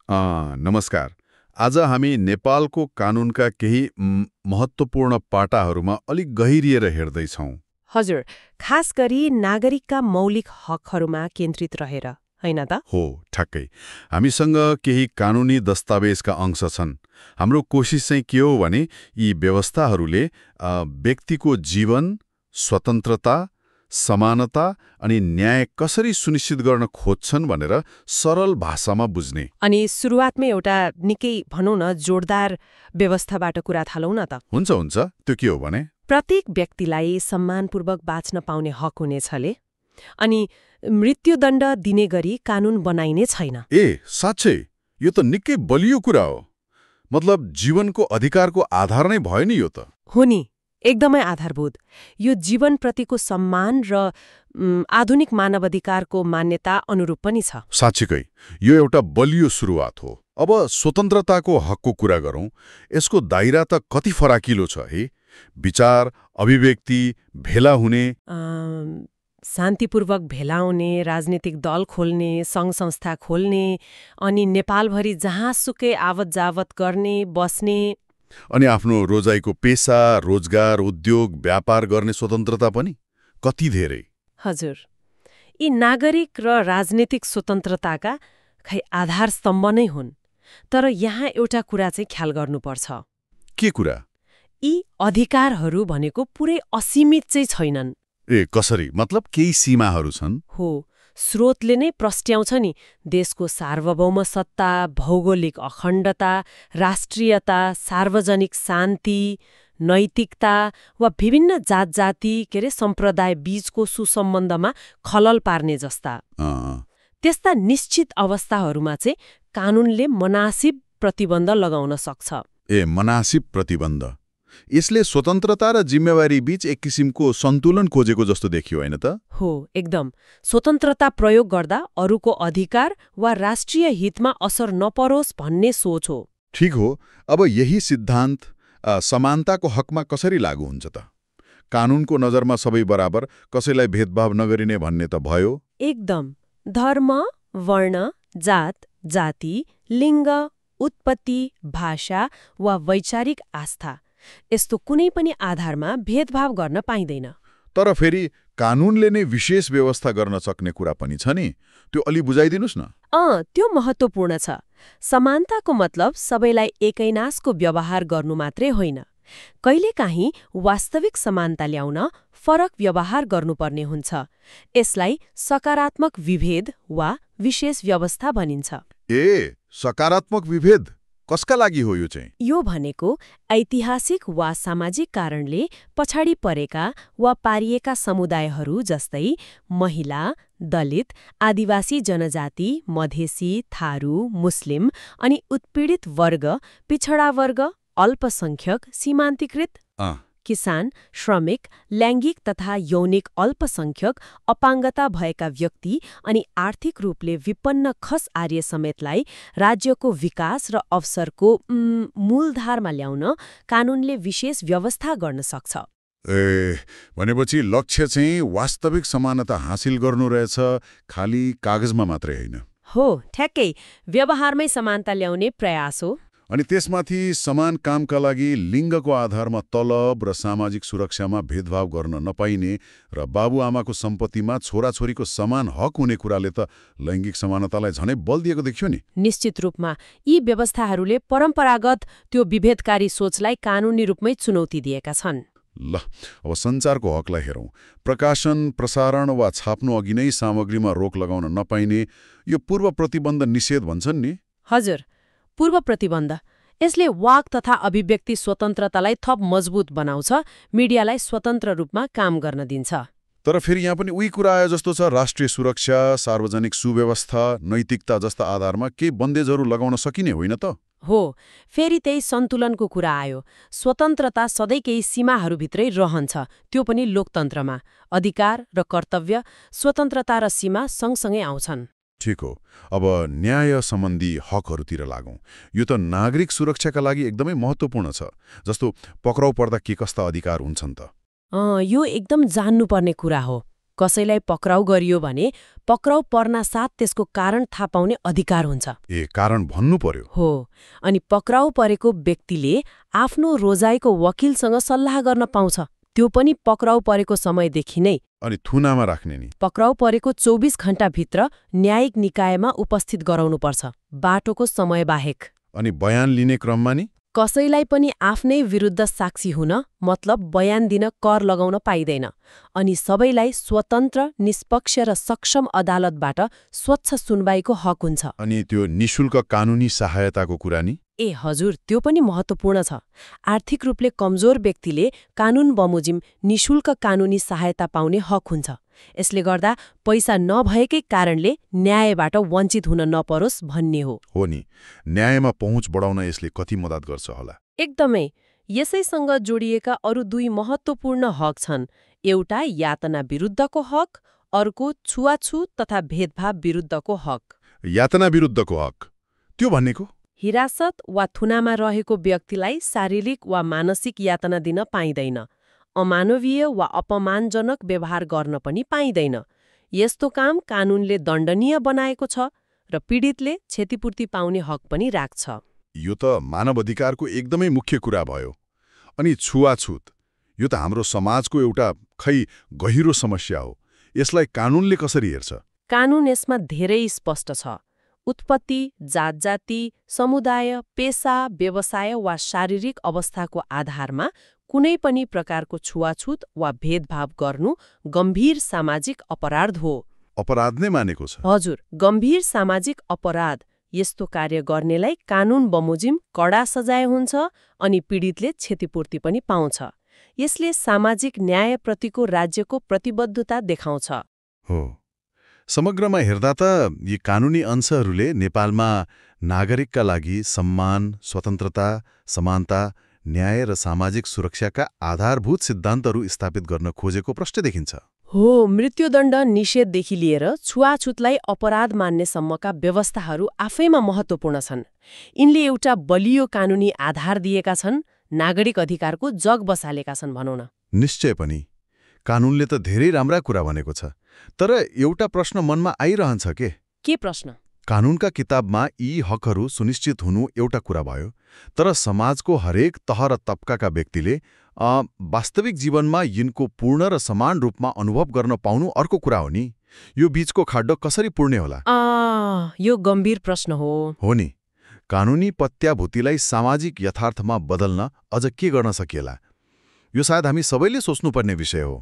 नमस्कार। आज हामी नेपालको कानूनका केही महत्त्वपूर्ण पाटाहरूमा अलिक गहिरिएर हेर्दैछौँ। हजुर, खास गरी नागरिकका मौलिक हकहरूमा केन्द्रित रहेर, होइन त? हो, ठ्याक्कै। हामीसँग केही कानुनी दस्तावेजका अंश छन्। हाम्रो कोसिस चाहिँ के हो भने यी व्यवस्थाहरूले व्यक्तिको जीवन, स्वतन्त्रता, समानता अनि न्याय कसरी सुनिश्चित गर्न खोज्छन् भनेर सरल भाषामा बुझ्ने। अनि सुरुवातमै एउटा निकै भनौँ न जोडदार व्यवस्थाबाट कुरा थालौँ न त। हुन्छ, त्यो के हो भने? प्रत्येक व्यक्तिलाई सम्मानपूर्वक बाँच्न पाउने हक हुनेछले अनि मृत्युदण्ड दिने गरी कानून बनाइने छैन। साँच्चै यो त निकै बलियो कुरा हो। मतलब जीवनको अधिकारको आधार नै भयो नि यो त। हो नि, एकदमै आधारभूत। यो जीवनप्रतिको सम्मान र आधुनिक मानवाधिकारको मान्यता अनुरूप पनि छ। साँच्चीकै यो एउटा बलियो सुरुवात हो। अब स्वतन्त्रताको हकको कुरा गरौँ। यसको दायरा त कति फराकिलो छ है? विचार, अभिव्यक्ति, भेला हुने, शान्तिपूर्वक भेलाउने, राजनीतिक दल खोल्ने, सङ्घ संस्था खोल्ने, अनि नेपालभरि जहाँसुकै आवत जावत गर्ने, बस्ने, अनि आफ्नो रोजाइको पेसा, रोजगार, उद्योग, व्यापार गर्ने स्वतन्त्रता पनि कति धेरै। हजुर, यी नागरिक र राजनीतिक स्वतन्त्रताका आधार स्तम्भ नै हुन्। तर यहाँ एउटा कुरा चाहिँ ख्याल गर्नुपर्छ। के कुरा? यी अधिकारहरू भनेको पुरै असीमित चाहिँ छैनन्। कसरी? मतलब केही सीमाहरू छन्। हो, स्रोतले नै प्रस्ट्याउँछ नि। देशको सार्वभौम सत्ता, भौगोलिक अखण्डता, राष्ट्रियता, सार्वजनिक शान्ति, नैतिकता वा विभिन्न जात-जाति सम्प्रदाय बीचको सुसम्बन्धमा खलल पार्ने जस्ता त्यस्ता निश्चित अवस्थाहरूमा चाहिँ कानूनले मनासिब प्रतिबन्ध लगाउन सक्छ। मनासिब प्रतिबन्ध। यसले स्वतन्त्रता र जिम्मेवारी बीच एक किसिमको सन्तुलन खोजेको जस्तो देखियो, होइन त? हो, एकदम। स्वतन्त्रता प्रयोग गर्दा अरूको अधिकार वा राष्ट्रिय हितमा असर नपरोस् भन्ने सोच हो। ठिक हो। अब यही सिद्धान्त समानताको हकमा कसरी लागू हुन्छ त? कानूनको नजरमा सबै बराबर, कसैलाई भेदभाव नगरिने भन्ने त भयो। एकदम। धर्म, वर्ण, जात, जाति, लिङ्ग, उत्पत्ति, भाषा वा वैचारिक आस्था यस्तो कुनै पनि आधारमा भेदभाव गर्न पाइँदैन। तर फेरि कानूनले नै विशेष व्यवस्था गर्न सक्ने कुरा पनि छ नि। त्यो अलि बुझाइदिनुस् न। त्यो महत्त्वपूर्ण छ। समानताको मतलब सबैलाई एकैनासको व्यवहार गर्नु मात्रै होइन। कहिलेकाहीँ वास्तविक समानता ल्याउन फरक व्यवहार गर्नुपर्ने हुन्छ। यसलाई सकारात्मक विभेद वा विशेष व्यवस्था भनिन्छ। सकारात्मक विभेद कसका लागि हो यो चाहिँ? यो भनेको ऐतिहासिक वा सामाजिक कारणले पछाडि परेका वा पारिएका समुदायहरू जस्तै महिला, दलित, आदिवासी जनजाति, मधेसी, थारू, मुस्लिम अनि उत्पीडित वर्ग, पिछडा वर्ग, अल्पसंख्यक, सीमान्तकृत, किसान, श्रमिक, लैङ्गिक तथा यौनिक अल्पसंख्यक, अपाङ्गता भएका व्यक्ति अनि आर्थिक रूपले विपन्न खस आर्य समेतलाई राज्यको विकास र अवसरको मूलधारमा ल्याउन कानूनले विशेष व्यवस्था गर्न सक्छ। भनेपछि लक्ष्य चाहिँ वास्तविक समानता हासिल गर्नु रहेछ, खाली कागजमा मात्रै होइन। हो, ठ्याक्कै। व्यवहारमै समानता ल्याउने प्रयास हो। अनि त्यसमाथि समान कामका लागि लिङ्गको आधारमा तलब र सामाजिक सुरक्षामा भेदभाव गर्न नपाइने र बाबुआमाको सम्पत्तिमा छोराछोरीको समान हक हुने कुराले त लैङ्गिक समानतालाई झनै बल दिएको देखियो नि। निश्चित रूपमा यी व्यवस्थाहरूले परम्परागत त्यो विभेदकारी सोचलाई कानूनी रूपमै चुनौती दिएका छन्। ल, अब सञ्चारको हकलाई हेरौँ। प्रकाशन, प्रसारण वा छाप्नु अघि नै सामग्रीमा रोक लगाउन नपाइने यो पूर्व प्रतिबन्ध निषेध भन्छन् नि। हजुर, पूर्व प्रतिबन्ध। यसले वाक तथा अभिव्यक्ति स्वतन्त्रतालाई थप मजबुत बनाउँछ, मिडियालाई स्वतन्त्र रूपमा काम गर्न दिन्छ। तर फेरि यहाँ पनि उही कुरा आयो जस्तो छ, राष्ट्रिय सुरक्षा, सार्वजनिक सुव्यवस्था, नैतिकता जस्ता आधारमा केही बन्देजहरू लगाउन सकिने होइन त? हो, फेरि त्यही सन्तुलनको कुरा आयो। स्वतन्त्रता सधैँ केही सीमाहरूभित्रै रहन्छ, त्यो पनि लोकतन्त्रमा। अधिकार र कर्तव्य, स्वतन्त्रता र सीमा सँगसँगै आउँछन्। ठिक हो। अब न्याय सम्बन्धी हकहरूतिर लागौँ। यो त नागरिक सुरक्षाका लागि एकदमै महत्त्वपूर्ण छ। जस्तो पक्राउ पर्दा के कस्ता अधिकार हुन्छन् त? यो एकदम जान्नुपर्ने कुरा हो। कसैलाई पक्राउ गरियो भने पक्राउ पर्नासाथ त्यसको कारण थाहा पाउने अधिकार हुन्छ। कारण भन्नु पर्यो। हो, अनि पक्राउ परेको व्यक्तिले आफ्नो रोजाइको वकिलसँग सल्लाह गर्न पाउँछ, त्यो पनि पक्राउ परेको समयदेखि नै। अनि थुनामा राख्ने नि? पक्राउ परेको 24 घण्टाभित्र न्यायिक निकायमा उपस्थित गराउनुपर्छ, बाटोको समय बाहेक। अनि बयान लिने क्रममा नि? कसैलाई पनि आफ्नै विरुद्ध साक्षी हुन मतलब बयान दिन कर लगाउन पाइँदैन। अनि सबैलाई स्वतन्त्र, निष्पक्ष र सक्षम अदालतबाट स्वच्छ सुनवाईको हक हुन्छ। अनि त्यो निशुल्क कानुनी सहायताको कुरा नि? हजुर, त्यो पनि महत्त्वपूर्ण छ। आर्थिक रूपले कमजोर व्यक्तिले कानुन बमोजिम निशुल्क कानुनी सहायता पाउने हक हुन्छ। यसले गर्दा पैसा नभएकै कारणले न्यायबाट वञ्चित हुन नपरोस् भन्ने हो। हो नि, न्यायमा पहुँच बढाउन यसले कति मद्दत गर्छ होला? एकदमै। यसैसँग जोडिएका अरू 2 महत्त्वपूर्ण हक छन्। एउटा यातना विरुद्धको हक, अर्को छुवाछुत तथा भेदभाव विरुद्धको हक। यातना विरुद्धको हक, त्यो भनेको? हिरासत वा थुनामा रहेको व्यक्तिलाई शारीरिक वा मानसिक यातना दिन पाइँदैन। अमानवीय वा अपमानजनक व्यवहार गर्न पनि पाइँदैन। यस्तो काम कानुनले दण्डनीय बनाएको छ र पीडितले क्षतिपूर्ति पाउने हक पनि राख्छ। यो त मानव अधिकारको एकदमै मुख्य कुरा भयो। अनि छुवाछुत, यो त हाम्रो समाजको एउटा गहिरो समस्या हो। यसलाई कानुनले कसरी हेर्छ? कानुन यसमा धेरै स्पष्ट छ। उत्पत्ति, जात-जाति, समुदाय, पेसा, व्यवसाय वा शारीरिक अवस्थाको आधारमा कुनै पनि प्रकारको छुवाछुत वा भेदभाव गर्नु गम्भीर सामाजिक अपराध हो। अपराध नै मानेको छ? हजुर, गम्भीर सामाजिक अपराध। यस्तो कार्य गर्नेलाई कानुन बमोजिम कडा सजाय हुन्छ अनि पीडितले क्षतिपूर्ति पनि पाउँछ। यसले सामाजिक न्यायप्रतिको राज्यको प्रतिबद्धता देखाउँछ। हो, समग्रमा हेर्दा त यी कानुनी अंशहरूले नेपालमा नागरिकका लागि सम्मान, स्वतन्त्रता, समानता, न्याय र सामाजिक सुरक्षाका आधारभूत सिद्धान्तहरू स्थापित गर्न खोजेको प्रश्न देखिन्छ। हो, मृत्युदण्ड निषेधदेखि लिएर छुवाछुतलाई अपराध मान्नेसम्मका व्यवस्थाहरू आफैमा महत्त्वपूर्ण छन्। यिनले एउटा बलियो कानुनी आधार दिएका छन्, नागरिक अधिकारको जग बसालेका छन् भनौँ न। निश्चय पनि। कानुनले त धेरै राम्रा कुरा भनेको छ, तर एउटा प्रश्न मनमा आइरहन्छ के प्रश्न? कानुनका किताबमा यी हकहरू सुनिश्चित हुनु एउटा कुरा भयो, तर समाजको हरेक तह र तबकाका व्यक्तिले वास्तविक जीवनमा यिनको पूर्ण र समान रूपमा अनुभव गर्न पाउनु अर्को कुरा हो नि। यो बीचको खाड्डो कसरी पुर्ने होला? यो गम्भीर प्रश्न हो नि। कानुनी पत्याभूतिलाई सामाजिक यथार्थमा बदल्न अझ के गर्न सकिएला? यो सायद हामी सबैले सोच्नुपर्ने विषय हो।